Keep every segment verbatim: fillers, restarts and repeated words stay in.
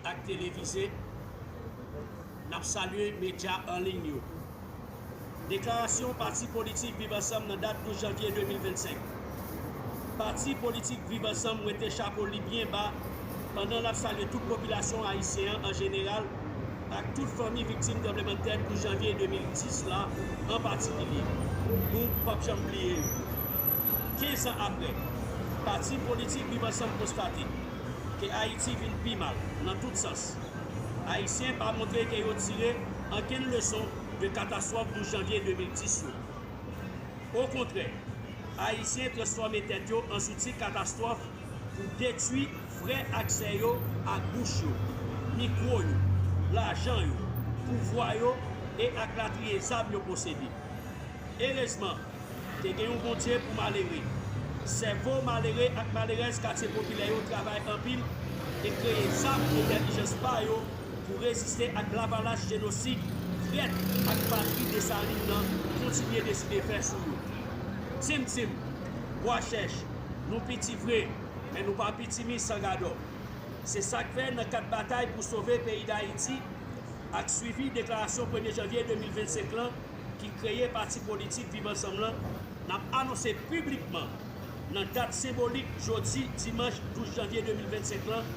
Ak televize, n ap salye medya an liy yo. Deklarasyon Pati Politik Viv Ansanm nan dat douz janvye de mil vennsenk. Pati politik Viv Ansanm wete chapo li byen ba pandan l ap salye tout popilasyon ayisyen an an jeneral ak tout fanmi viktim tranblemanntè douz janvye de mil dis la an patikilye. Nou p ap janm bliye yo. Kenz an apre, pati politik Viv Ansanm konstate ke Ayiti vin pi mal nan tout sans. Ayisyen pa montre ke yo tire ankenn leson de katastwòf douz janvye de mil dis yo. Okontrè, Ayisyen transfòme tèt yo an zouti katastwòf pou detwi frè ak sè yo ak bouch yo, mikwo yo, lajan yo, pouvwa yo e ak latriye zam yo posede. Erezman, te gen yon Bondye pou malere. Sèvo malere ak malerèz katye popilè yo travay anpil e kreye zam entèlijans pa yo pou reziste ak lavalas jenosid trèt ak patri Desalin nan kontinye deside fè sou yo. Tim Tim, Bwa Chèch, nou piti vre, men nou pa pitimi san gadò. Se sa k fè nan kad batay pou sove peyi Dayiti ak swivi deklarasyon premye janvye de mil vennsenk lan ki kreye pati politik Viv Ansanm lan, n ap anonse piblikman, nan dat senbolik jodi dimanch douz janvye de mil vennsenk lan,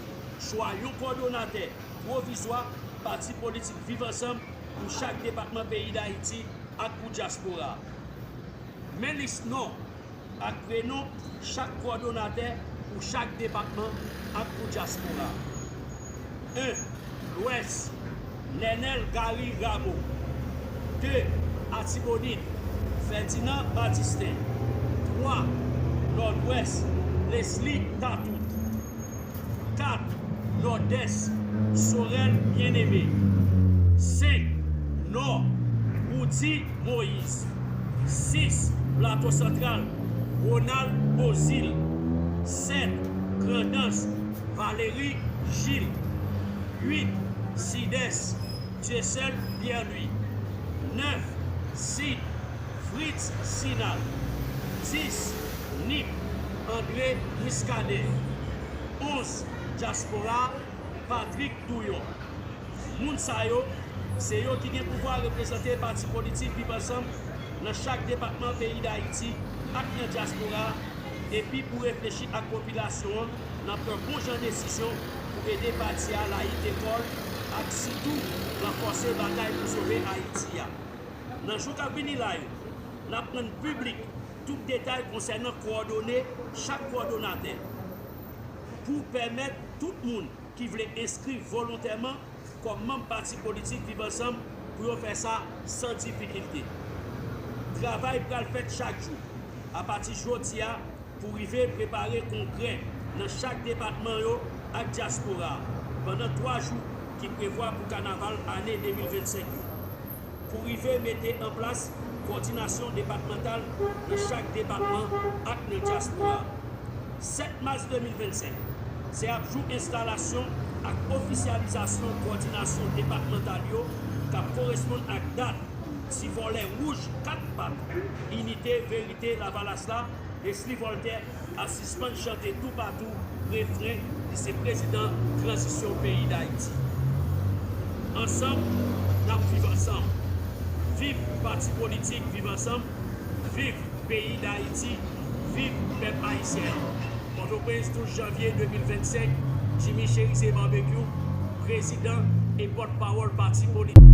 chwa yon kowòdonatè pwovizwa pati politik Viv Ansanm pou chak depatman peyi Dayiti ak pou dyaspora. Men lis non ak prenon chak kowòdonatè pou chak depatman ak pou dyaspora. En, Lwès, Nènèl Gary Rameau. De, Atibonit, Ferdinand Bathistin. Twa, Nòdwès, Leslie Tatout. Kat, Nòdès, Sorel Bien-Aimé. Senk, Nò, Roudy Moïse. Sis, Plato Santral, Ronald Beauzile. Sèt, Grandans, Valéry Gilles. Uit, Sidès, Dieuseul Pierre-Louis. Nèf, Sid, Fritz Sinal. Dis, Nip, André Muscadin. Onz, Dyaspora, Patrick Touyon. Moun sa yo, se yo ki gen pouvwa reprezante pati politik Viv Ansanm nan chak depatman peyi Dayiti ak nan dyaspora, epi pou reflechi ak popilasyon an nan pran bon jan desizyon pou ede pati a layite kò l ak sitou ranfòse batay pou sove Ayiti a. Nan jou k ap vini la yo, n ap rann piblik tout detay konsènan kowòdone chak kowòdonatè pou pèmèt tout moun ki vle enskri volontèman kòm manm pati politik Viv Ansanm pou yo fè sa san difikilte. Travay pral fèt chak jou apati jodi a pou rive prepare kongrè nan chak depatman yo ak dyaspora a pandan twa jou ki prevwa pou kanaval ane de mil vennsenk yo. Pou rive mete an plas kowòdinasyon depatmantal nan chak depatman ak nan dyaspora. Sèt mas de mil vennsenk, se ap jou enstalasyon ak ofisyalizasyon kowòdinasyon depatmantal yo k ap koresponn ak dat ti vòlè wouj kat pat Inite Verite Lavalas la, Leslie Voltaire, a sispann chante toupatou refren li se prezidan tranzisyon peyi Dayiti. Ansanm, n ap viv ansanm. Viv pati politik Viv Ansanm, viv peyi Dayiti, viv pèp ayisyen an. Pòtoprens, douz janvye de mil vennsenk, Jimmy Chérizier Barbecue, prezidan e pòtpawòl pati politik.